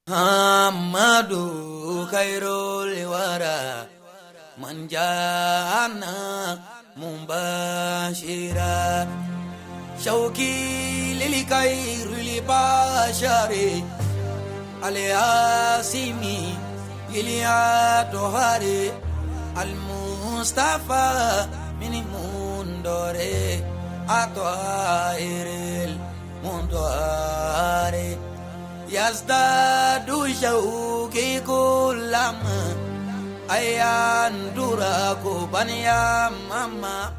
Amadu khairul wara man jana mubashira shauki lil khairil bashari alyasimi iliya tohari almustafa min mundore atoiril mundore yazdadu shauki kullama ayandura kubaniya mama.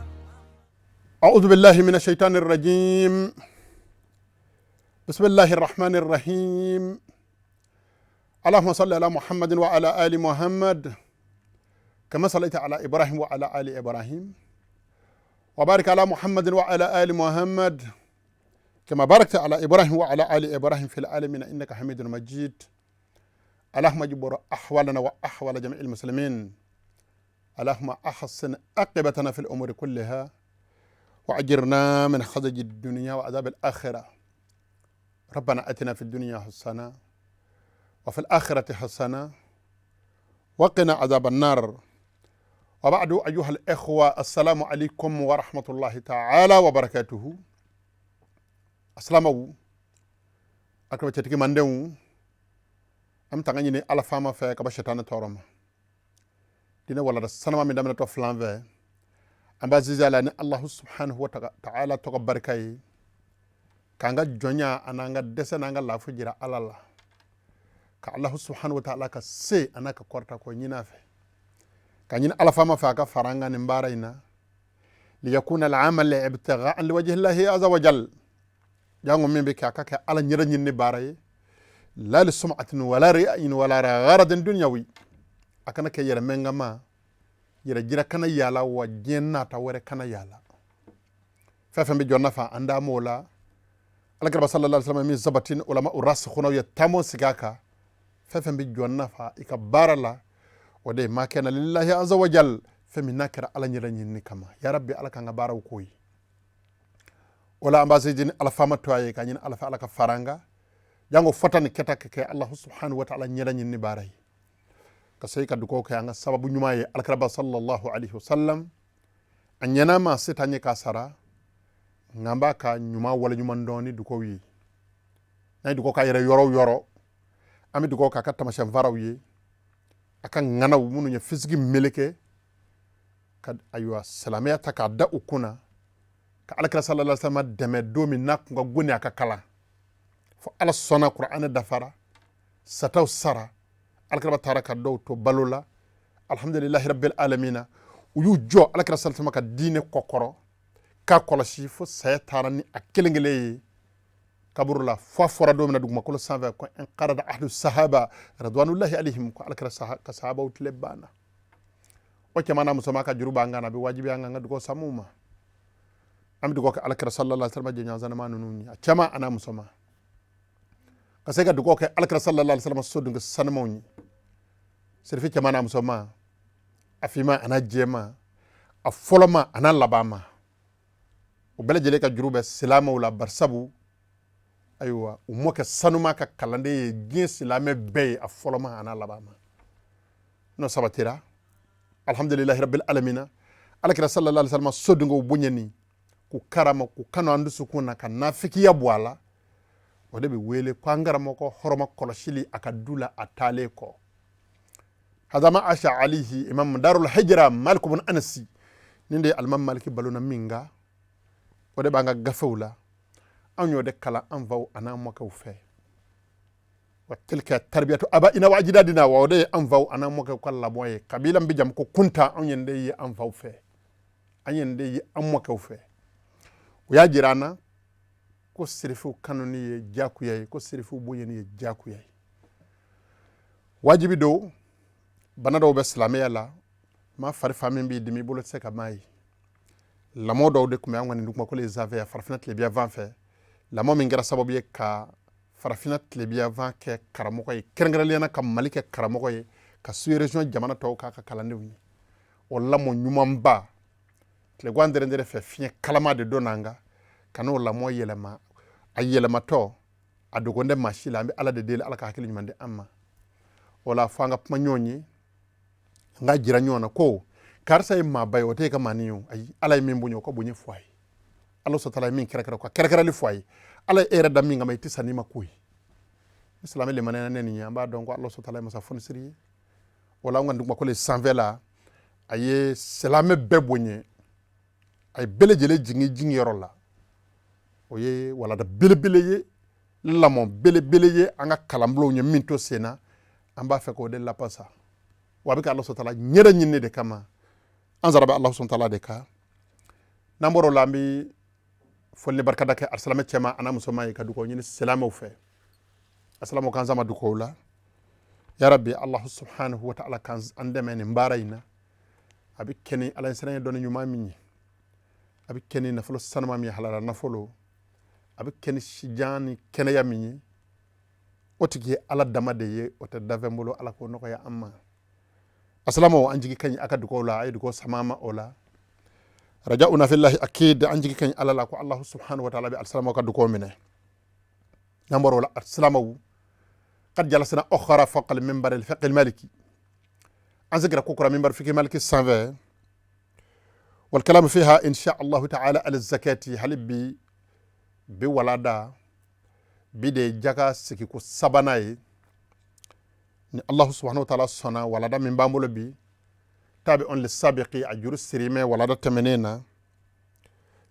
أعوذ بالله من الشيطان الرجيم. بسم الله الرحمن الرحيم. اللهم صل على محمد وعلى آل محمد كما صليت على إبراهيم وعلى آل إبراهيم، وبارك على محمد وعلى آل محمد كما باركت على إبراهيم وعلى آل إبراهيم في العالمين إنك حميد مجيد. اللهم اجبر أحوالنا وأحوال جميع المسلمين. اللهم أحسن عاقبتنا في الأمور كلها وأجرنا من خزي الدنيا وعذاب الآخرة. ربنا أتنا في الدنيا حسنة وفي الآخرة حسنة وقنا عذاب النار. وبعد، أيها الإخوة، السلام عليكم ورحمة الله تعالى وبركاته. Asilamaw, a kɛra cɛtigi mandenw, an bɛ tanga ɲini Ala faama fɛ ka bɔ sɛtanɛ tɔɔrɔ ma. Diinɛ walada sanama min daminɛtɔ filan fɛ, an b'a zizi ala ni Alahu subhanahu wa ta'ala tɔgɔ barika ye, k'an ka jɔnya an'an ka dɛsɛ n'an ka lafu jira Ala la, ka Alahu subhanahu wa ta'ala ka se an'a ka kɔrɔta ko ɲini a fɛ, ka ɲini Ala faama fɛ a ka fara an kan nin baara in na, liyakuna al-amal ibtigha'an liwajhillahi azza wa jal. Jango min bɛ kɛ, a ka kɛ Ala ɲɛda ɲini baara ye, la li sum'atin wala ri'ain wala gharadin dunyawi. A kana kɛ yɛrɛ mɛngama, yɛrɛ jira kana yala, wa diɲɛ nata wɛrɛ kana yala. Fɛn fɛn bɛ jɔ nafa, an d'a m'o la. Alakira sallallahu alaihi wasallam min sabatin ulama rasikhuna ye taamo sigi a kan. Fɛn fɛn bɛ jɔ nafa i ka baara la, o de ye ma kɛna lillahi azza wa jal, fɛn min n'a kɛra Ala ɲɛda ɲinini kama. Ya rabbi, Ala k'an ka baaraw k'o ye. O la, an b'a sejini Ala faama to a ye, ka ɲini Ala fɛ Ala ka fara an kan, jango fɔta ni kɛta ka kɛ Alahu subhanahu wa ta'ala ɲɛda ɲinini baara ye. Ka se ka dugawu kɛ an ka sababu ɲuman ye, alakiraba sallallahu alaihi wasallam. A ɲɛna ma, se t'an ye k'a sara, nka an b'a ka ɲuman waleɲuman dɔn ni dugawu ye. N'an ye dugawu k'a yɛrɛ yɔrɔ o yɔrɔ, an bɛ dugawu k'a ka tamasiyɛn faraw ye, a ka ŋanaw minnu ye fisigi meleke ka ayiwa silamɛya ta k'a da u kunna, ka alakira sallallahu alaihi wasallam dɛmɛ don min n'a kun ka goni a ka kalan, fo Ala sɔnna, kuranɛ dafara, sataw sara, alakira taara ka dɔw to balo la. Alhamdulilahi rabbil alamina, u y'u jɔ alakira sallallahu alaihi wasallam ka diinɛ kɔkɔrɔ k'a kɔlɔsi, fo saya taara ni a kelen kelen ye kaburu la, fo a fɔra don min na dugumakolo sanfɛ ko inqarada ahlu sahaba radwanullahi alaihim, ko alakira ka sahabaw tile banna. O cɛman n'a musoman ka juru b'an kan, a bɛ wajibi an kan ka dugawu samu ma. An bɛ dugawu kɛ alakira sallallahu alaihi wasallam jɛɲɔgɔn sanuma ninnu ye, a cɛman a n'a musoman, ka se ka dugawu kɛ alakira sallallahu alaihi wasallam sodenkɛ sanumaw ye, serifi cɛman n'a musoman, a finman a n'a jɛman, a fɔlɔma a n'a labanma. O bɛɛ lajɛlen ka juru bɛ silamɛw la, barisabu ayiwa u mɔkɛ sanuma ka kalanden ye diɲɛ silamɛ bɛɛ ye, a fɔlɔma a n'a labanma. N'o sabatira, alhamdulilahi rabbil alamina. Alakira sallallahu alaihi wasallam sodenkow bonyani, k'u karama, k'u kanu an dusukun na, ka nafikiya bɔ a la, o de bɛ wele ko an karamɔgɔ hɔrɔma kɔlɔsili a ka du la a taalen kɔ. Hadama asha alihi imam darul hijra Malik ibn Anasi, nin de ye alimami Maliki balona min kan, o de b'an ka gafew la. Anw y'o de kalan an faw an'an mɔkɛw fɛ. Wa tilka tarbiyatu abaina wa ajdadina, wa o de ye an faw an'an mɔkɛw ka lamɔ ye. Kabila min bɛ jamu ko Kunta, anw ye nin de ye an faw fɛ, an ye nin de ye an mɔkɛw fɛ. O y'a jira an na ko serifiw kanuni ye diyagoya ye, ko serifiw bonyani ye diyagoya ye, wajibi don. Bana dɔw bɛ silamɛya la, maa fari fan min b'i dimi, i bolo tɛ se ka maa ye. Lamɔ dɔw de tun bɛ an ka nin dugumakolo in sanfɛ yan, farafinna tilebiyanfan fɛ, lamɔ min kɛra sababu ye ka farafinna tilebiyanfan kɛ karamɔgɔ ye, kɛrɛnkɛrɛnnenya la ka Mali kɛ karamɔgɔ ye, ka sous-région jamana tɔw k'a ka kalandenw ye. O lamɔ ɲumanba, tilegan dɛrɛdɛrɛ fɛ, fiɲɛ kalama de donna an kan ka n'o lamɔ yɛlɛma. A yɛlɛmatɔ, A dogon tɛ maa si la. An bɛ Ala de deli, Ala ka hakili ɲuman di an ma. O la, fo an ka kuma ɲɔgɔn ye, an ka jira ɲɔgɔn na ko karisa ye maaba ye, o tɛ e ka maani ye o. Ayi, Ala ye min bonya, o ka bonya fɔ a ye. Ala sɔtala ye min kɛrɛkɛrɛ, ka kɛrɛkɛrɛli fɔ a ye. Ala ye e yɛrɛ da min kama, i tɛ sa n'i ma ko ye. Ni silamɛ limaniya ne nin ye, an b'a dɔn ko Ala sɔtala ye masa fonisiri ye. O la, an ka dugumakolo sanfɛ la, a ye silamɛ bɛɛ bonya, a ye bɛɛ lajɛlen jigin jigiyɔrɔ la. O ye walada belebele ye, lamɔ belebele ye. An ka kalanbulonw ye min to sen na, an b'a fɛ k'o de lapasa. Wa a bɛ ka Ala sɔtala ɲɛda ɲini de kama. An sara bɛ Ala sɔtala de kan. N'an bɔra o la, an bɛ foli ni barikada kɛ alisilamɛ cɛman an'a musoman ye, ka dugawu ɲini silamɛw fɛ. Asilamɛw k'an sama dugawu la. Ya Rabbi, Allahu subhanahu wa ta'ala k'an dɛmɛ nin baara in na. A bɛ kɛ ni Ala ɲɛsiranɲɛ dɔnni ɲuman min ye, a bɛ kɛ ni nafolo sanuma min ye, halala nafolo, a bɛ kɛ ni sijan ni kɛnɛya min ye, o tigi ye Ala dama de ye, o tɛ dafɛn bolo. Ala k'o nɔgɔya an ma. Asalamaw, an jigi ka ɲi a ka dugaw la. A ye dugaw sama ma o la. Rajauna fillahi akid. An jigi ka ɲi Ala la ko Allahu subhanahu wa ta'ala bɛ alisalamaw ka dugaw minɛ. N'an bɔra o la, alisalamaw, qad jalasna ukhra fawqa al-minbar al-fiqh al-maliki. An sigira ko kura minbar fiqh maliki sanfɛ. والكلام فيها إن شاء الله تعالى على الزكاة. Hali bi bi walada bi de jaka sigiko sabanan ye. Ni Allahu subhanahu wa ta'ala sɔnna, walada min b'an bolo bi, tabi'un lissabiqi, a juru sirimɛ walada tɛmɛnen na,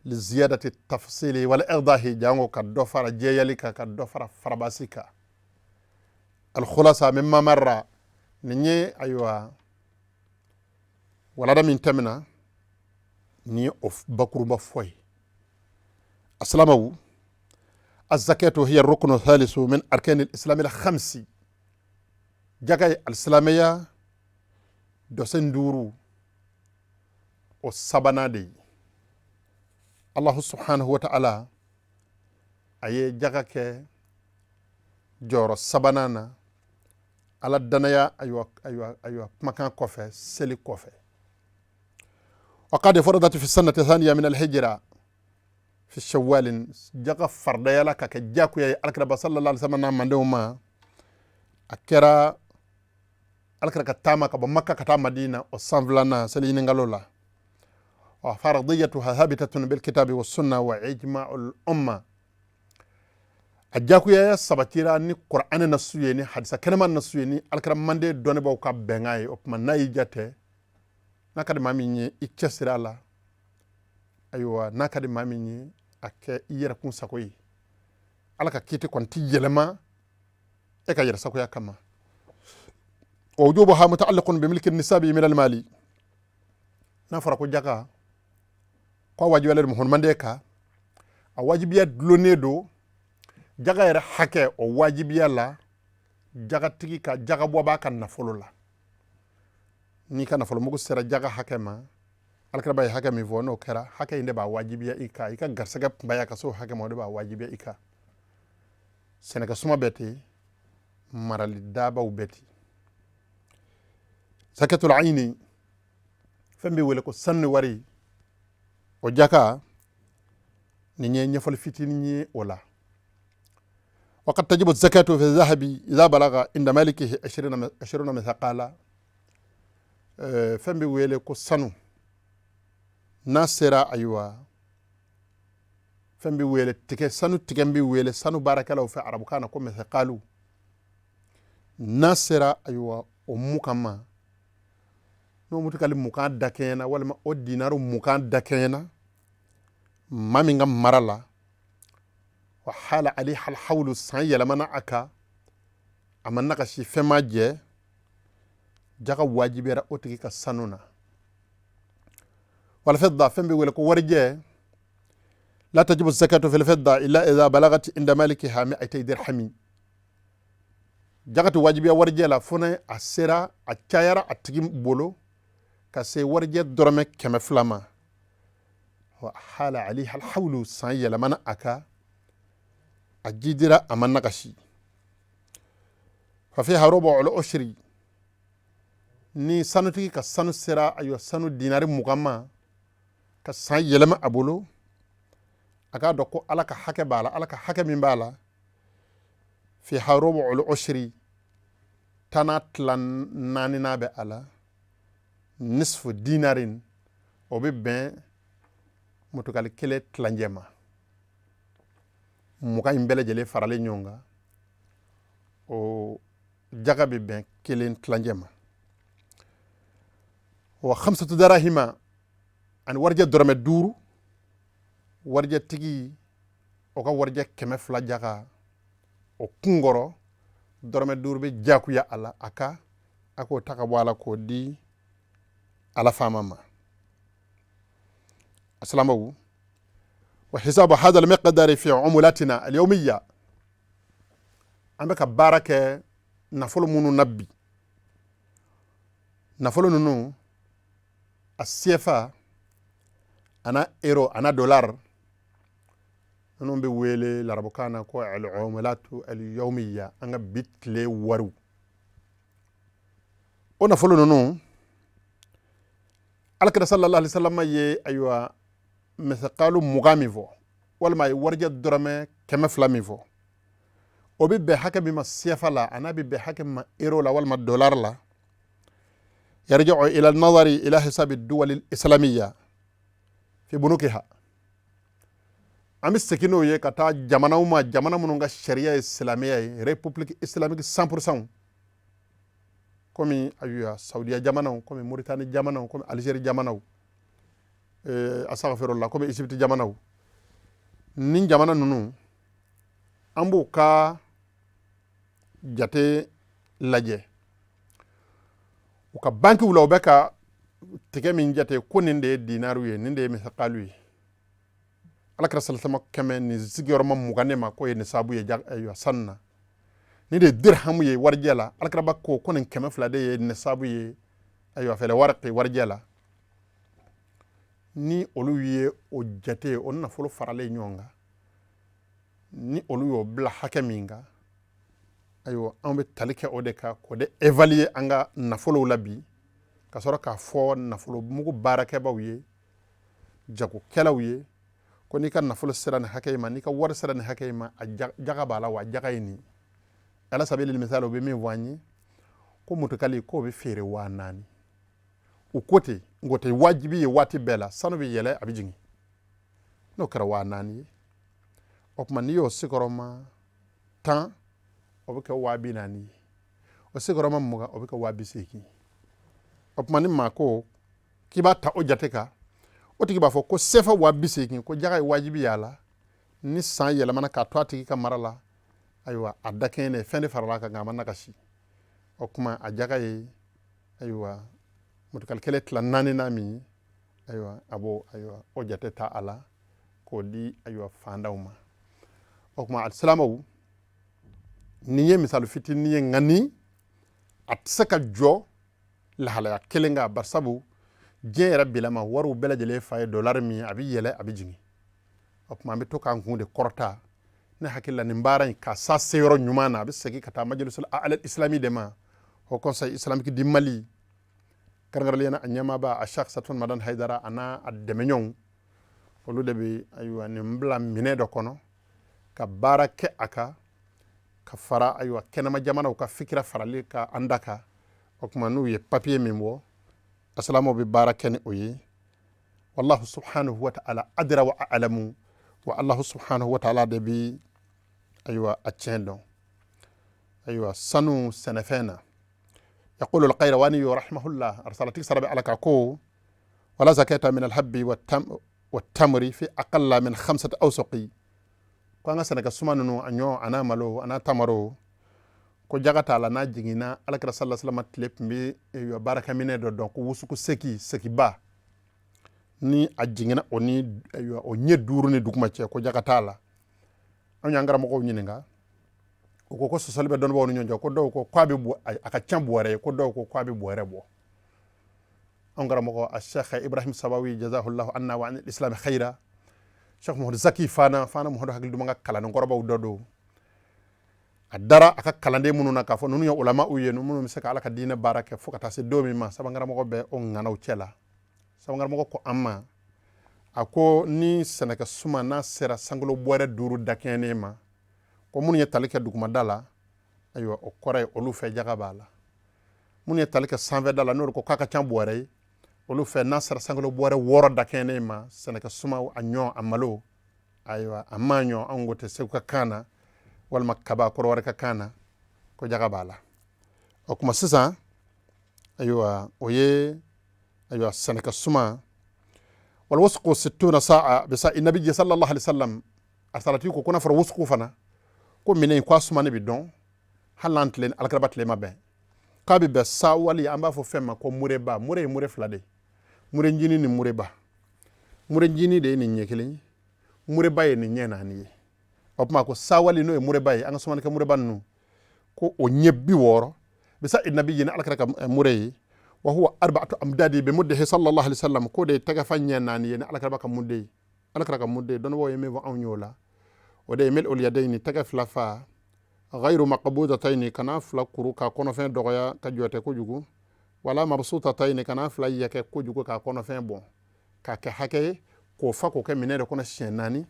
li ziyadati tafsili wal idahi, jango ka dɔ fara jɛyali kan, ka dɔ fara farabasi kan. Alkhulasa mimma marra, nin ye ayiwa walada min tɛmɛna, nin ye o bakuruba fɔ ye. Asalamaw, الزكاة هي الركن الثالث من أركان الإسلام الخمس. Jaka ye alisilamɛya dɔsɛn duuru o sabanan de ye. Allahu subhanahu wa ta'ala a ye jaka kɛ jɔyɔrɔ sabanan na Ala danaya, ayiwa ayiwa ayiwa, kumakan kɔfɛ, seli kɔfɛ. وقد فرضت في السنة الثانية من الهجرة في شوال. Jaka fardayala ka kɛ jagoya ye alakiraba sallallahu alaihi wasallam n'a mandenw ma. A kɛra alakira ka taama ka bɔ Makka ka taa Madina, o san filanan, seli ɲininkalo la. Wa faradiyatuha thabitatun bilkitabi wa sunna wa ijma'ul umma. A jakuyaya sabatira ni Qur'anɛ nasu ye, ni hadisa kɛnɛma nasu ye, ni alakira manden dɔnnibaw ka bɛnkan ye. O tuma, n'a y'i jatɛ, n'a ka di maa min ye, i cɛsiri a la. Ayiwa, n'a ka di maa min ye, a kɛ i yɛrɛ kun sago ye. Ala ka kiiti kɔni ti yɛlɛma e ka yɛrɛ sagoya kama. Wa wujubuha muta'alliqun bi milki nisabi min almali. N'a fɔra ko jaka ko a wajibiyalen don muhammaden kan, a wajibiya dulonnen don jaga yɛrɛ hakɛ o wajibiya la jagatigi ka jagabɔ b'a ka nafolo la. N'i ka nafolo mugu sera jaga hakɛ ma, alakiraba ye hakɛ min fɔ, n'o kɛra, hakɛ in de b'a wajibiya i kan. I ka garisɛgɛ kunbaya ka se o hakɛ ma, o de b'a wajibiya i kan. Sɛnɛkɛ suma bɛɛ ten, marali dabaw bɛɛ ten. Zakatul ayini, fɛn bɛ wele ko sanu ni wari, o jaka, nin ye ɲɛfɔli fitinin ye o la. وقد تجب الزكاة في الذهب إذا بلغ عند مالكه 20 مثقالا. Fɛn bɛ wele ko sanu, n'a sera, ayiwa, fɛn bɛ wele tigɛ, sanu tigɛ bɛ wele sanu baarakɛlaw fɛ arabukan na ko mithqalu, n'a sera, ayiwa, o 20 ma, n'o mutukali 20 dakɛɲɛna, walima o dinaru 20 dakɛɲɛna maa min ka mara la, wa hala alayha alhawlu, san yɛlɛmana a kan, a ma nagasi, fɛn ma jɛ, jaga wajibiyara o tigi ka sanu na. Wal fidda, fɛn bɛ wele ko warijɛ, la tajibu zakatu fil fidda illa idha balagat inda malikiha mi'atay dirhami. Jaga tɛ wajibiya warijɛ la fo ni a sera, a cayara a tigi bolo ka se warijɛ dɔrɔmɛ 200 ma. Wa hala alayha alhawlu, san yɛlɛmana a kan, a jidira, a ma nagasi. Fa fiha rubu'ul ushri. Ni sanutigi ka sanu sera, ayiwa, sanu dinari 20 ma, ka san yɛlɛma a bolo, a k'a dɔn ko Ala ka hakɛ b'a la. Ala ka hakɛ min b'a la, Fiha rubu'ul ushri, tana tila naaninan bɛ a la, nisfu dinarin, o bɛ bɛn mutukali kelen tilancɛ ma. 20 in bɛɛ lajɛlen faralen ɲɔgɔn kan, o jaga bɛ bɛn kelen tilancɛ ma. Wa khamsatu darahima, ani warijɛ dɔrɔmɛ 5, warijɛtigi o ka warijɛ 200 jaga o kunkɔrɔ dɔrɔmɛ 5 bɛ jakuya a la, a ka a k'o ta ka bɔ a la k'o di ala faama ma. Asilamaw, wa hisabu hadha al-miqdari fi umulatina al-yawmiyya, an bɛ ka baara kɛ nafolo minnu na bi, nafolo ninnu a CFA ana euro ana dollar, ninnu bɛ wele larabukan na ko al-umulatu al-yawmiyya, an ka bi tile wariw. O nafolo ninnu, alakira sallallahu alaihi wasallam ye ayiwa misakalu 20 min fɔ, walima a ye warijɛ dɔrɔmɛ 200 min fɔ, o bɛ bɛn hakɛ min ma CFA la, a n'a bɛ bɛn hakɛ min ma euro la walima dollar la. Yarji'u ila nazari ila hisabi duwali islamiyya fi bunukiha, an bɛ segin n'o ye ka taa jamanaw ma, jamana minnu ka sariya ye silamɛya ye, république islamique 100%, komi ayiwa Saudiya jamanaw, komi Mauritanie jamanaw, komi Algérie jamanaw, astaghfirullah, komi Égypte jamanaw. Ni jamana ninnu, an b'u ka jate lajɛ u ka bankiw la, u bɛ ka tigɛ min jate ko nin de ye dinaru ye, nin de ye misakalu ye. Alakira salasama kɛmɛ nin sigiyɔrɔma 20 de ma k'o ye nisabu ye ayiwa sanu na, nin de ye dirhamu ye warijɛ la. Alakiraba ko ko nin 200 de ye nisabu ye ayiwa fɛlɛ waraki warijɛ la. Ni olu ye o jate, o nafolo faralen ɲɔgɔn kan, ni olu y'o bila hakɛ min kan, ayiwa an bɛ tali kɛ o de kan k'o de évaluer an ka nafolow la bi, ka sɔrɔ k'a fɔ nafolo mugu baarakɛbaw ye, jagokɛlaw ye, ko n'i ka nafolo sera nin hakɛ in ma, n'i ka wari sera nin hakɛ in ma, a jaga b'a la, wa jaga ye nin. Ala sabili misali, o bɛ min fɔ an ye ko mutukali k'o bɛ feere 4000. U ko ten, nka o tɛ wajibi ye waati bɛɛ la, sanu bɛ yɛlɛ a bɛ jigin. N'o kɛra 4000 ye, o tuma n'i y'o sigiyɔrɔma 10, o bɛ kɛ 40.000 ye, o sigiyɔrɔma 20, o bɛ kɛ 80.000 ye. O tuma ni maa ko k'i b'a ta o jate kan, o tigi b'a fɔ ko sefa 80.000, ko jaga ye wajibi y'a la. Ni san yɛlɛmana k'a to a tigi ka mara la, ayiwa a dakɛɲɛ fɛn de farala a kan, nka a ma nagasi. O tuma a jaga ye ayiwa mutukali kelen tila naani na min ye, ayiwa a b'o ayiwa o jate ta a la k'o di ayiwa fandaw ma. O tuma alisilamɛw, nin ye misali fitinin ye, nka ni a tɛ se ka jɔ lahalaya kelen kan, barisabu diɲɛ yɛrɛ bilama wariw bɛɛ lajɛlen fa ye dolari min ye, a bɛ yɛlɛ a bɛ jigin. O tuma an bɛ to k'an kun de kɔrɔta. Ne hakili la nin baara in ka sa se yɔrɔ ɲuman na, a bɛ segin ka taa majalisul a'la islami de ma, Haut Conseil islamique du Mali, kɛrɛnkɛrɛnnenya la a ɲɛmaaba a Cheikh Satun Madan Haidara a n'a a dɛmɛɲɔgɔnw, olu de bɛ ayiwa nin bila minɛ dɔ kɔnɔ ka baara kɛ a kan, ka fara ayiwa kɛnɛma jamanaw ka fikira farali ka an da kan. O tuma n'u ye papiye min bɔ, asilamaw bɛ baara kɛ ni o ye. Wallahu subhanahu wa ta'ala adra wa a'lamu, wa allahu subhanahu wa ta'ala de bi ayiwa a tiɲɛ dɔn. Ayiwa sanu sɛnɛfɛn na, yaqulu al-Qayrawani rahimahullah, arsalatigi sara bɛ ala ka ko wala zakata min al-habbi wa tamri fi aqalla min khamsati awsuqi, ko an ka sɛnɛkɛ suma ninnu, a ɲɔ a n'a malo a n'a tamaro, ko jaga t'a la n'a jiginna. Alakira sallallahu alaihi wasallam tile tun bɛ baarakɛminɛ dɔ dɔn ko wusuku seki, sekiba, ni a jiginna o ni o ɲɛ 5 ni duguma cɛ, ko jaga t'a la. An y'an karamɔgɔw ɲininka, u ko ko sɔsɔli bɛ dɔnnibaaw ni ɲɔgɔn cɛ, ko dɔw ko k'a bɛ a ka ca bɔrɛ ye, ko dɔw ko k'a bɛ bɔrɛ bɔ. An karamɔgɔ a Cheikh Ibrahim Sabawi jazahullahu anna wa anil islam khaira, Cheikh Muhammad Zaki fana fana Muhammadu hakili duman ka kalankɔrɔbaw dɔ don, a dara a ka kalanden minnu na k'a fɔ ninnu ye ulama'u ye, minnu bɛ se ka Ala ka diinɛ baara kɛ fo ka taa se don min ma. Sabankaramɔgɔ bɛ o ŋanaw cɛ la. Sabankaramɔgɔ ko an ma, a ko ni sɛnɛkɛ suma n'a sera sankolo bɔrɛ 5 dakɛɲɛnen ma, ko minnu ye tali kɛ dugumada la, Ayiwa, o kɔrɔ ye olu fɛ jaga b'a la. Minnu ye tali kɛ sanfɛda la, n'olu ko k'a ka ca bɔrɛ ye, olu fɛ n'a sera sankolo bɔrɛ 6 dakɛɲɛnen ma, sɛnɛkɛ suma, a ɲɔ, a malo, ayiwa, a ma ɲɔ, anw ko tɛ segu ka kan na, walima kaba kɔrɔwari ka kan na, ko jaga b'a la. O tuma sisan, ayiwa, o ye ayiwa sɛnɛkɛ suma. Wal wusqu sittuna sa'a bi sa'i nabiyyi sallallahu alaihi wasallam. A salati ko n'a fɔra wusqu fana, ko minɛn ko a sumani bi dɔn hali n'an tile alakiraba tile ma bɛn, k'a bɛ bɛn sa wali an b'a fɔ fɛn ma ko mureba. Mure ye mure fila de ye, mure ncinin ni mureba. Mure ncinin de ye nin ɲɛ kelen ye, mureba ye nin ɲɛ naani ye. O tuma ko sa wali n'o ye mureba ye, an ka sumanikɛ mureba ninnu, ko o ɲɛ 60 bi sa'i nabiyyi ni alakira ka mure ye. Wa huwa arba'atu amdadi bi muddihi sallallahu alaihi wasallam, k'o de ye tɛgɛfa ɲɛ naani ye ni alakira ka mudde ye. Alakira ka mudde, dɔnnibaaw ye min fɔ anw y'o la, o de ye mil'ul yadayni, tɛgɛ fila fa, ghayru maqbudatayni, kana fila kuru k'a kɔnɔfɛn dɔgɔya ka jɔ tɛ kojugu, wala mabsutatayni, kana fila yɛkɛ kojugu k'a kɔnɔfɛn bɔn, k'a kɛ hakɛ ye k'o fa k'o kɛ minɛn de kɔnɔ siɲɛ naani,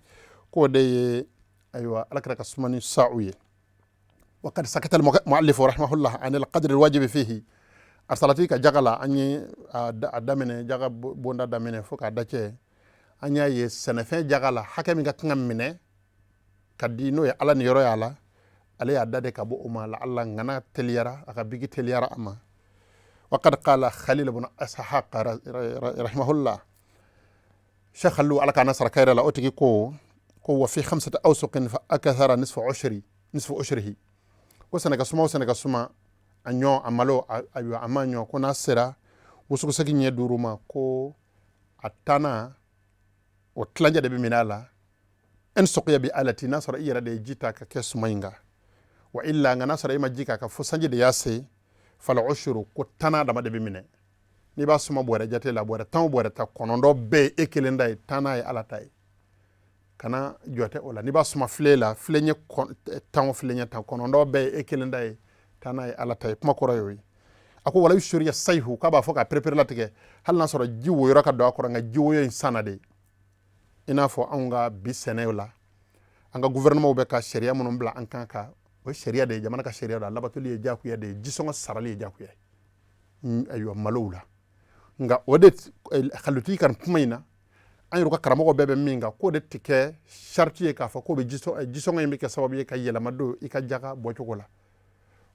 k'o de ye ayiwa alakira ka sumani sa'u ye. Wa kad sakata al-muallif rahimahullah an al-qadr al-wajib fihi. Arsalati ka jaga la, an ye a daminɛ jaga bonda daminɛ fo k'a dacɛ, an y'a ye sɛnɛfɛn jaga la hakɛ min ka kan ka minɛ ka di, n'o ye ala ni yɔrɔ y'a la, ale y'a da de ka bɔ o ma. La alla ŋana teliyara, a ka bigi teliyara a ma. Wa kad qala Khalil ibn Ishaq rahimahullah, Sheikh Khalil, ala k'a nasara kayira la, o tigi ko wa fi khamsati awsuqin fa akthara nisfu ushri nisfu ushrihi, ko sɛnɛkɛ suma o sɛnɛkɛ suma, a ɲɔ, a malo, ayiwa, a ma ɲɔ, ko n'a sera wusugusegi ɲɛ 5 ma, ko a tanna o tilancɛ de bɛ minɛ a la. In suqiya bi alati, n'a sɔrɔ i yɛrɛ de ye ji ta ka kɛ suma in kan, wa illa, nka n'a sɔrɔ i ma ji k'a kan fo sanji de y'a se, fal ushuru, ko tanna dama de bɛ minɛ. N'i b'a suma bɔrɛ jate la, bɔrɛ 10 o bɔrɛ 10, 9 bɛɛ ye e kelen ta ye, tanna ye ala ta ye, kana jɔ tɛ o la. N'i b'a suma filen la, filen ɲɛ 10 o filen ɲɛ 10, 9 bɛɛ ye e kelen ta ye, tanna ye ala ta ye. Kuma kɔrɔ y'o ye. A ko walaw suriya sayihu, k'a b'a fɔ ka perepere latigɛ hali n'a sɔrɔ ji woyɔrɔ ka don a kɔrɔ, nka ji woyo in sanna de. I n'a fɔ anw ka bi sɛnɛw la, an ka gouvernement bɛ ka sariya minnu bila an kan ka, o ye sariya de ye, jamana ka sariya don, a labatoli ye diyagoya de ye, jisɔngɔ sarali ye diyagoya ye, ayiwa, malow la. Nka o de halutigi ka kuma in na, an yɛrɛ ka karamɔgɔ bɛɛ bɛ min kan, k'o de tɛ kɛ sariti ye k'a fɔ k'o bɛ jisɔngɔ in bɛ kɛ sababu ye ka yɛlɛma don i ka jaga bɔcogo la.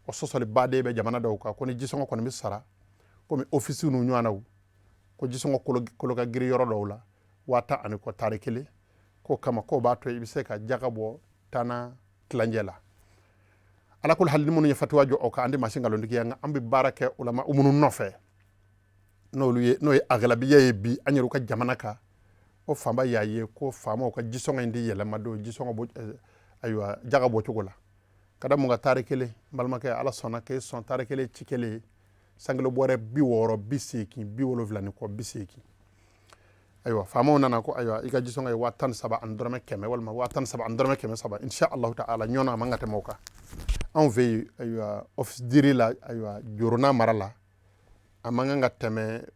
O sɔsɔliba de bɛ jamana dɔw kan, ko ni jisɔngɔ kɔni bɛ sara, komi ofisi n'u ɲɔgɔnnaw, ko jisɔngɔ kolo ka girin yɔrɔ dɔw la, 10 000 ani kɔ tari kelen, k'o kama k'o b'a to i bɛ se ka jaga bɔ tanna tilancɛ la. Ala kul hali ni minnu ye fatuwa jɔ o kan, an tɛ maa si nkalontigiya, nka an bɛ baara kɛ ulama minnu nɔfɛ, n'olu ye n'o ye aglabiya ye bi an yɛrɛ ka jamana kan, o fanba y'a ye ko faamaw ka jisɔngɔ in tɛ yɛlɛma don jisɔngɔ bɔ, ayiwa, jaga bɔcogo la. Ka da mun ka tari kelen, n balimakɛ, ala sɔnna k'e sɔn tari kelen ci kelen ye sankilo bɔrɛ 60, 80, 70 ni kɔ, 80. Ayiwa, faamaw nana ko ayiwa, i ka jisɔngɔ ye 13 ani dɔrɔmɛ 100 walima 13 ani dɔrɔmɛ 300, insha allahu ta'ala, ɲɔnɔ a man ka tɛmɛ o kan. Anw fɛ yen, ayiwa, office diri la, ayiwa, jorona mara la, a man kan ka tɛmɛ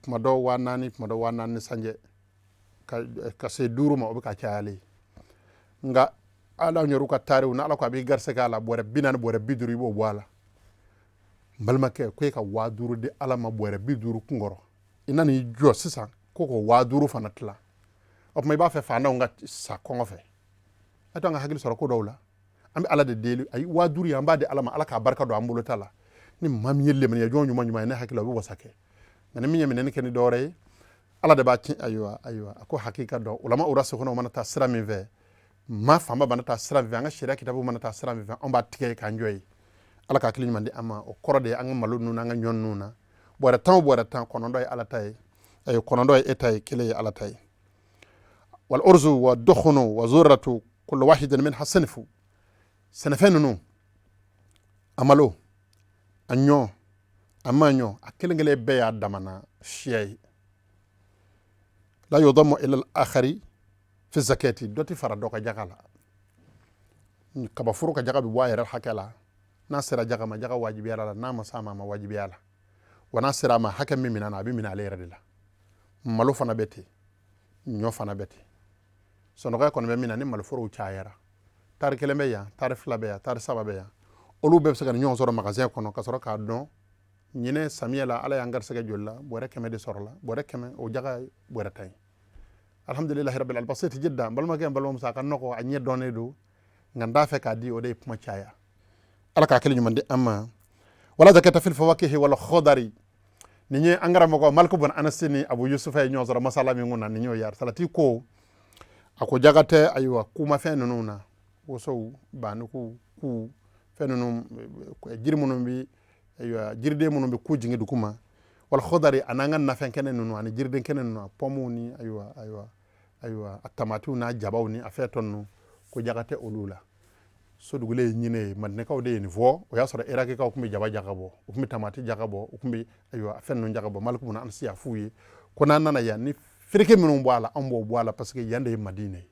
kuma dɔ 4000, kuma dɔ 4000 ni sanjɛ ka se 5 ma, o bɛ ka cayalen. Nka ala yɛrɛ ka taariw n'ala ko a b'i garisɛgɛ a la, bɔrɛ 40, bɔrɛ 50, i b'o bɔ a la. N balimakɛ, ko e ka 5000 di ala ma bɔrɛ 50 kunkɔrɔ, i nan'i jɔ sisan ko k'o 5000 fana tila, o tuma i b'a fɛ faantanw ka sa kɔngɔ fɛ. A to an ka hakili sɔrɔ ko dɔw la, an bɛ ala de deli. Ayi, 5000 ye, an b'a di ala ma, ala k'a barika don an bolo ta la. Ni maa min ye lemaniya jɔn ɲuman ɲuman ye, ne hakili la o bɛ wasa kɛ. Nka ni min ye minɛni kɛ ni dɔwɛrɛ ye, ala de b'a tiɲɛ. Ayiwa, ayiwa, a ko hakika dɔn ulama urasikuna mana taa sira min fɛ, maa fanba mana taa sira min fɛ, an ka sariya kitabu mana taa sira min fɛ, anw b'a tigɛ k'an jɔ ye. Ala ka hakili ɲuman di an ma. O kɔrɔ de ye an ka malo ninnu n'an ka ɲɔ ninnu na, bɔrɛ 10 o bɔrɛ 10, 9 ye ala ta ye, ayi, 9 ye e ta ye, kelen ye ala ta ye. Wal urzu wa dukhunu wa zurratu kullu wahidin minha sinfu. Sɛnɛfɛn ninnu, a malo, a ɲɔ, a ma ɲɔ, a kelen kelen bɛɛ y'a damana siya ye. La yudammu ila al-akhari fi zakati, dɔ tɛ fara dɔ ka jaga la. Kabaforo ka jaga bɛ bɔ a yɛrɛ hakɛ la, n'a sera jaga ma, jaga wajibiyara la, n'a ma s'a ma, a ma wajibiya la. Wa n'a sera a ma, hakɛ min minɛ na, a bɛ minɛ ale yɛrɛ de la. Malo fana bɛ ten, ɲɔ fana bɛ ten. Sɔnɔgɔya kɔni bɛ min na, ni maloforow cayara, tari kelen bɛ yan, tari fila bɛ yan, tari saba bɛ yan, Olu bɛɛ bɛ se ka ɲɔgɔn sɔrɔ magasin kɔnɔ ka sɔrɔ k'a dɔn ɲinɛ samiyɛ la Ala y'an garisɛgɛ joli la, bɔrɛ 100 de sɔrɔla, bɔrɛ 100 o jaga ye bɔrɛ 10 ye. Alhamdulilahi rabbil alamin. Basit jidda, n balimakɛ, n balimamuso, a ka nɔgɔ, a ɲɛ dɔnnen don, nka n t'a fɛ k'a di, o de ye kuma caya. Ala k'a kelen ɲuman di an ma. Wala zakata fil fawakihi wal khudari. Nin ye an karamɔgɔ Maliku bun Anasi ni Abu Yusufa ye ɲɔgɔn sɔrɔ masala min kunna, nin y'o ye. Salati ko a ko jaga tɛ ayiwa kumafɛn ninnu na, wosow, banuku, ku fɛn ninnu, jiri minnu bɛ, ayiwa, jiriden minnu bɛ ku jigin dugu ma, wal khudari, a n'an ka nafɛn kɛnɛ ninnu ani jiriden kɛnɛ ninnu, a pɔmuw ni ayiwa a tamatiw n'a jabaw ni a fɛn tɔ ninnu, ko jaga tɛ olu la. Sodugulen ye ɲinɛ ye, Madinɛkaw de ye nin fɔ. O y'a sɔrɔ Irakikaw tun bɛ jaba jaga bɔ, u tun bɛ tamati jaga bɔ, u tun bɛ ayiwa fɛn ninnu jaga bɔ. Maliku bun Anasi y'a f'u ye ko n'an nana yan, ni fereke minnu bɔ a la, anw b'o bɔ a la, parce que yan de ye Madinɛ ye,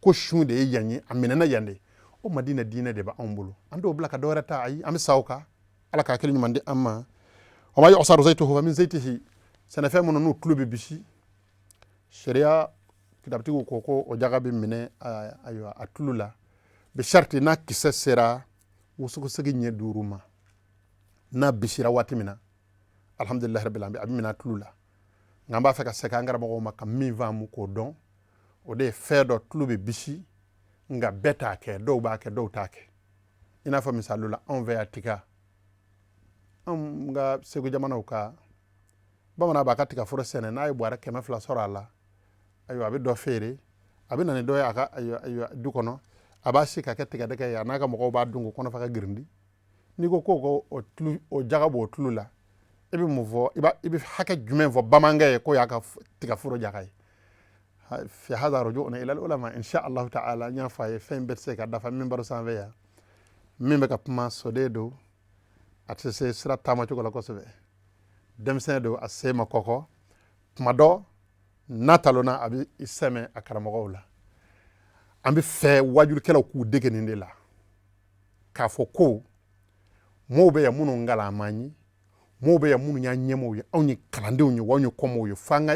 ko sun de ye yan ye, a minɛna yan de. O Madinɛ diinɛ de bɛ anw bolo, an t'o bila ka dɔ wɛrɛ ta. Ayi, an bɛ sa o kan. Ala k'a kelen ɲuman di an ma. Wa ma yu'saru zaytuhu fa min zaytihi. Sɛnɛfɛn minnu n'u tulo bɛ bisi, sariya kitabutigiw ko ko o jaga bɛ minɛ ayiwa a tulu la, bi sharti n'a kisɛ sera wusugusigi ɲɛ 5 ma. N'a bisira waati min na, alhamdulilahi rabbil alamin, a bɛ minɛ a tulu la. Nka an b'a fɛ ka segin an karamɔgɔw ma ka min faamu k'o dɔn, o de ye fɛn dɔ tulu bɛ bisi, nka bɛɛ t'a kɛ, dɔw b'a kɛ, dɔw t'a kɛ. I n'a fɔ misali la, anw fɛ yan tiga, anw ka Segu jamanaw ka bamanan b'a ka tigaforo sɛnɛ, n'a ye bɔrɛ 200 sɔrɔ a la, ayiwa, a bɛ dɔ feere, a bɛ na ni dɔ ye a ka ayiwa du kɔnɔ, a b'a si ka kɛ tigadɛgɛ ye, a n'a ka mɔgɔw b'a dun k'u kɔnɔ fa ka girindi. N'i ko ko o tulu, o jaga b'o tulu la, e bɛ mun fɔ? I bɛ hakɛ jumɛn fɔ bamanankɛ ye k'o y'a ka tigaforo jaga ye? Fi hada ruju'una ila ulama insha Allah ta'ala. N y'a fɔ a ye, fɛn bɛɛ tɛ se ka dafa minbaru sanfɛ yan. Min bɛ ka kuma, soden don, a tɛ se sira taamacogo la kosɛbɛ, denmisɛn don, a sen ma kɔkɔ. Tuma dɔ n'a talonna, a bɛ i sɛmɛ a karamɔgɔw la. An bɛ fɛ wajulikɛlaw k'u dege nin de la, k'a fɔ ko mɔɔw bɛ yan minnu kalan man ye, mɔɔw bɛ yan minnu y'an ɲɛmɔgɔw ye, anw ye kalandenw ye wa anw ye kɔmɔgɔw ye, f'an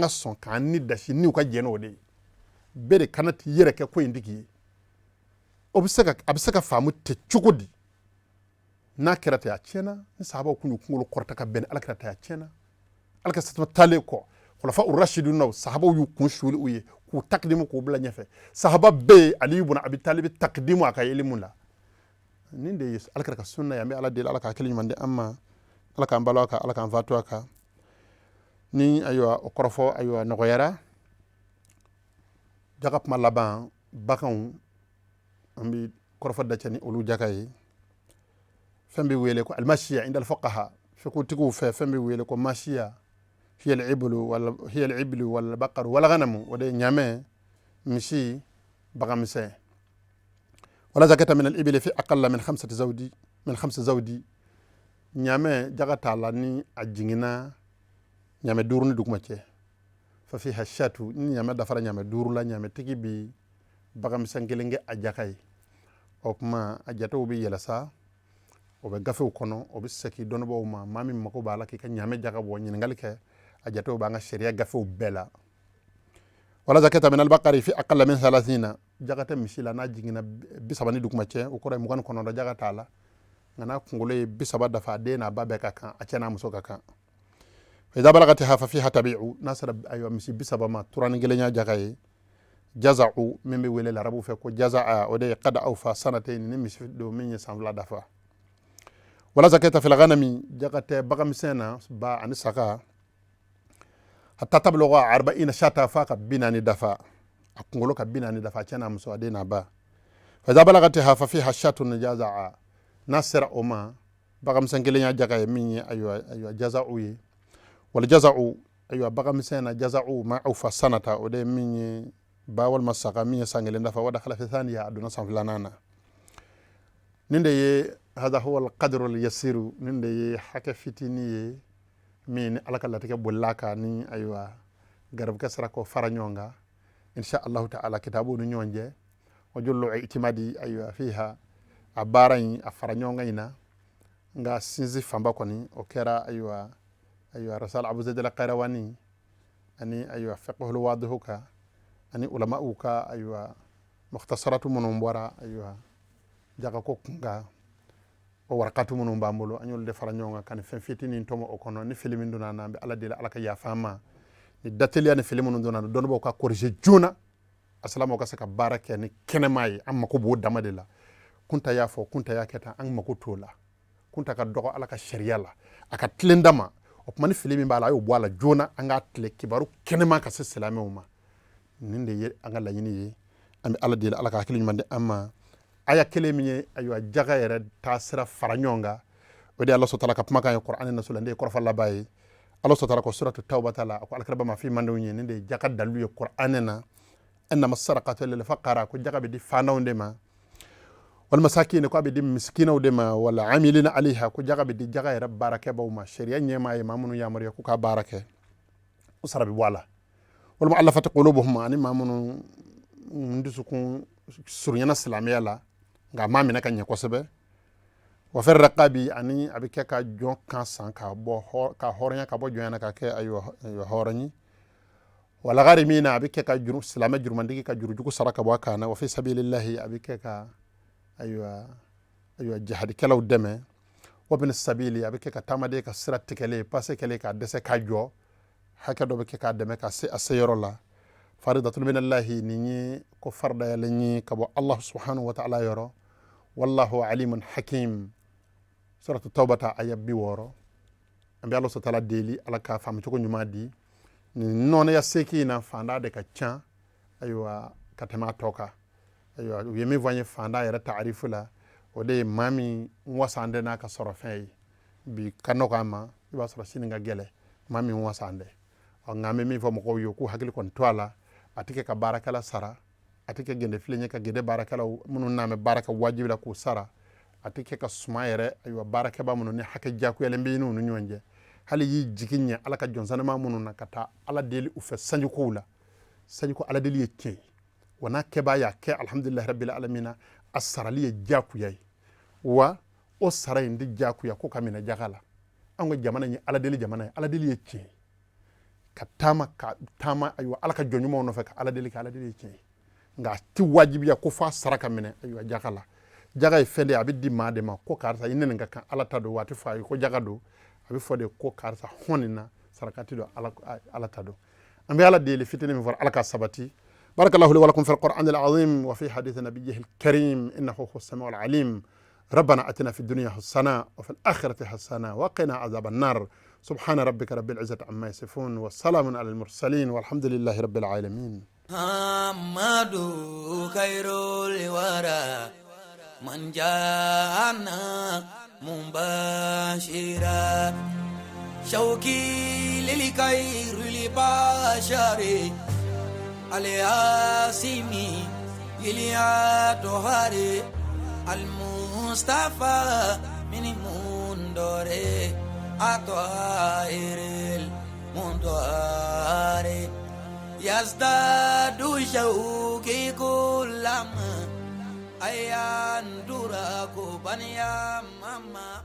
ka sɔn k'an ni dasi n'u ka jɛn n'o de ye. Bɛɛ de kana t'i yɛrɛ kɛ ko in tigi ye. O bɛ se ka, a bɛ se ka faamu ten cogo di? N'a kɛra ten, a tiɲɛna. Ni sahabaw kun y'u kunkolo kɔrɔta ka bɛn ni alakira ta ye, a tiɲɛna. Alakira satuma taalen kɔ, khulafa urashidun na, sahabaw y'u kun suuli u ye k'u takidimu, k'u bila ɲɛfɛ. Sahaba bɛɛ ye Ali ibn Abi Talib takidimu a ka ilimu la. Nin de ye alakira ka sunna ye. An bɛ Ala deli, Ala k'a kelen ɲuman di an ma, Ala k'an balo a kan, Ala k'an fatu a kan. Ni ayiwa o kɔrɔfɔ ayiwa nɔgɔyara, jaga kuma laban, baganw, an bɛ kɔrɔfɔ dacɛ ni olu jaga ye. Fɛn bɛ wele ko almasiya inda alfuqaha, fiqhutigiw fɛ, fɛn bɛ wele ko masiya, hiya al-iblu wal hiya al-iblu wal baqaru wal ghanamu, o de ye ɲamɛ, misi, baganmisɛn. Wala zakata min al-ibli fi aqalla min khamsati zawdi, min khamsi zawdi. Ɲamɛ jaga t'a la ni a jiginna ɲamɛ 5 ni duguma cɛ. Fa fiha shatu, ni ɲamɛ dafara ɲamɛ 5 la, ɲamɛtigi bi baganmisɛn kelen kɛ a jaka ye. O kuma a jatew bɛ yɛlɛ sa, o bɛ gafew kɔnɔ, o bɛ segin dɔnnibaaw ma. Maa min mako b'a la k'i ka ɲamɛ jaga bɔ, ɲininkali kɛ, a jatew b'an ka sariya gafew bɛɛ la. Wala zakata min albaqari fi aqalla min thalathina. Jaga tɛ misi la n'a jiginna 30 ni duguma cɛ, o kɔrɔ ye 29, jaga t'a la. Nka n'a kunkolo ye 30 dafa, a den n'a ba bɛɛ ka kan, a cɛ n'a muso ka kan. Fa idha balagatiha fa fiha tabi'u. N'a sera ayiwa misi 30 ma, turani kelen y'a jaga ye. Jaza'u, min bɛ wele larabu fɛ ko jaza'a, o de ye qad awfa sanatayn, ni misi don min ye san 2 dafa. Wala zakata fil ghanami, jaga tɛ baganmisɛn na, ba ani saga, hatta tablugha arba'ina shata, fa ka 40 dafa, a kunkolo ka 40 dafa, a cɛ n'a muso, a den n'a ba. Fa idha balagatiha fa fiha shatun jaza'a. N'a sera o ma, baganmisɛn kelen y'a jaga ye, min ye ayiwa jaza'u ye. Wal jaza'u, ayiwa baganmisɛn na jaza'u ma awfa sanata, o de ye min ye ba walima saga min ye san 1 dafa, wa dakhala fi thaniya, a donna san 2nan na. Nin de ye hada huwa alqadru alyasiru, nin de ye hakɛ fitinin ye min ni Ala ka latigɛ bolila kan, ni ayiwa garibukɛ sera k'o fara ɲɔgɔn kan insha Allahu ta'ala kitabu ni ɲɔgɔn cɛ. O jullu itimadi ayiwa fiha, a baara in a fara ɲɔgɔn kan in na, nka sinsin fanba kɔni o kɛra ayiwa rasal Abu Zaid al-Qayrawani ani ayiwa fiqhul wadihu ka ani ulama'u ka ayiwa mukhtasaratu minnu bɔra ayiwa jagako kun kan. O warakatu minnu b'an bolo, an y'olu de fara ɲɔgɔn kan ka nin fɛn fitinin tɔmɔ o kɔnɔ. Ni fili min donna an na, an bɛ Ala deli, Ala ka yafa an ma. Ni dateliya ni fili minnu donna, dɔnnibaaw ka corriger joona, asalamaw ka se ka baara kɛ ni kɛnɛma ye. An mako b'o dama de la. Kunta y'a fɔ, Kunta y'a kɛ tan, an mako t'o la. Kunta ka dɔgɔ Ala ka sariya la, a ka tilen dama. O tuma, ni fili min b'a la, a y'o bɔ a la joona, an k'a tile kibaru kɛnɛma ka se silamɛw ma. Nin de ye an ka laɲini ye. An bɛ Ala deli, Ala ka hakili ɲuman di an ma. Aya kelen min ye, ayiwa, jaga yɛrɛ taasira fara ɲɔgɔn kan, o de ye Ala sɔtala ka kumakan ye Kuranɛ naso la. Ne ye kɔrɔfɔ laban ye. Ala sɔtala ko suratu Tawbata la, a ko alakiraba ma f'i mandenw ye, nin de ye jaga dalilu ye Kuranɛ na: innama sarakatu lil faqara, ko jaga bɛ di fantanw de ma, wal masakin, ko a bɛ di misikinaw de ma, wal amilina alayha, ko jaga bɛ di jaga yɛrɛ baarakɛbaw ma, sariya ɲɛmaa ye maa minnu yamaruya k'u ka baara kɛ, o sara bɛ bɔ a la, wal mu'allafati qulubuhum, ani maa minnu dusukun surunyana silamɛya la nka a m'a minɛ ka ɲɛ kosɛbɛ, wa fi raqabi, ani a bɛ kɛ ka jɔn kan san ka bɔ ka hɔrɔnya ka bɔ jɔnya na ka kɛ, ayiwa, hɔrɔn ye, wal gharimina, a bɛ kɛ ka juru silamɛ jurumantigi ka jurujugu sara ka bɔ a kan na, wa fi sabilillahi, a bɛ kɛ ka, ayiwa, jihadikɛlaw dɛmɛ, wa bin sabili, a bɛ kɛ ka taamaden ka sira tigɛlen pase kɛlen k'a dɛsɛ k'a jɔ, hakɛ dɔ bɛ kɛ k'a dɛmɛ ka se a seyɔrɔ la. Faridatun minallahi, nin ye ko faridayalen ye ka bɔ Allah subhanahu wa ta'ala yɔrɔ. Wallahu alimun hakim. Suratu Tawbata, aya 60. An bɛ Ala sɔtala deli, Ala ka faamucogo ɲuman di. Nin nɔnɔya seki in na, fanda de ka ca, ayiwa, ka tɛmɛ a tɔ kan. Ayiwa, u ye min fɔ an ye fanda yɛrɛ taarifu la, o de ye maa min wasan tɛ n'a ka sɔrɔ fɛn ye. Bi ka nɔgɔ a ma, i b'a sɔrɔ sini ka gɛlɛ, maa min wasan tɛ. Ɔ, nka an bɛ min fɔ mɔgɔw ye, k'u hakili kɔni to a la, a tɛ kɛ ka baarakɛla sara, a tɛ kɛ gendefilen ye ka gende baarakɛlaw minnu n'a bɛ baara kɛ wajibi la k'u sara, a tɛ kɛ ka suma yɛrɛ, ayiwa, baarakɛba minnu ni hakɛ jakuyalen bɛ n'u ni ɲɔgɔn cɛ. Hali y'i jigi ɲɛ Ala ka jɔnsanima minnu na ka taa Ala deli u fɛ sanjikow la, sanjiko Ala deli ye tiɲɛ ye wa, n'a kɛbaa y'a kɛ, alhamdulilahi rabbil alamina, a sarali ye jakuya ye wa, o sara in tɛ jakuya ko ka minɛ jaga la. An ka jamana ye Ala deli jamana ye, Ala deli ye tiɲɛ ye, ka taama, ka taama, ayiwa, Ala ka jɔn ɲumanw nɔfɛ ka Ala deli, ka Ala deli ye tiɲɛ ye, nka a ti wajibiya ko f'a sara ka minɛ, ayiwa, jaga la. Jaga ye fɛn de ye, a bɛ di maa de ma ko karisa, i ne nin ka kan, Ala ta don. Waati fɔ a ye ko jaga don, a bɛ fɔ de ko karisa hɔn nin na sarakati don, Ala ta don. An bɛ Ala deli, fitinin min fɔra, Ala ka sabati. بارك الله لي ولكم في القرآن العظيم وفي حديث نبيه الكريم، إنه هو السميع العليم. ربنا أتنا في الدنيا حسنة وفي الآخرة حسنة وقنا عذاب النار. سبحان ربك رب العزة عما يصفون وسلام على المرسلين والحمد لله رب العالمين. محمد خير الورى من جاءنا مبشرا شوقي للخير البشر الياسمي للأطهار المصطفى من منذر الطاهر المطهر يزداد شوقي كلما أيان دراكو بنيا ماما.